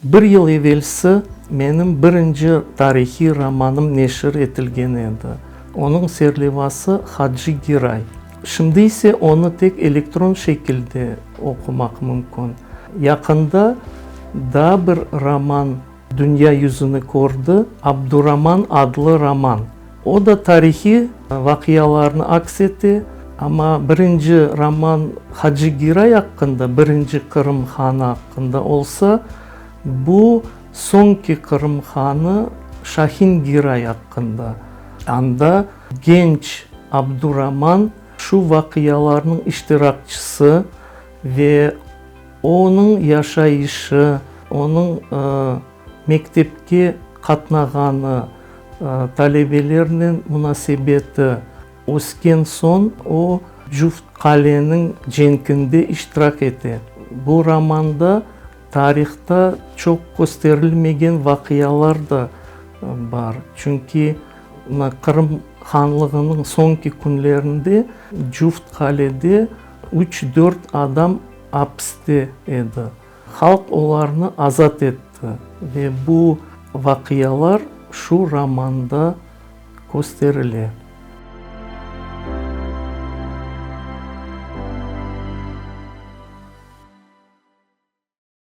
Bir yıl evelsi menim birinci tarihiy romanım neşir etilgen edi. Onıñ serlevası Hacı Giray. Şimdi ise onı tek elektron şekilde oqumaq mümkün. Yaqında daa bir roman dünya yüzüni kördi, Abduraman adlı roman. O da tarihiy vaqialarnı aks ete, amma birinci roman Hacı Giray aqqında, birinci Qırım hanı aqqında olsa, bu soñki Qırım hanı Şahin Giray aqqında. Anda genç Abduraman şu vaqialarnıñ iştirakçisi ve onıñ yaşayışı, onıñ mektepke qatnağanı, talebelernen munasebeti, ösken soñ o Cuft qaleniñ cenkinde iştirak ete. Bu romanda tarihta çoq kösterilmegen vaqialar da bar, çünki Qırım hanlığınıñ soñki künlerinde Cuft qalede üç-dört adam apiste edi. Halq olarnı azat etti ve bu vaqialar şu romanda kösterile.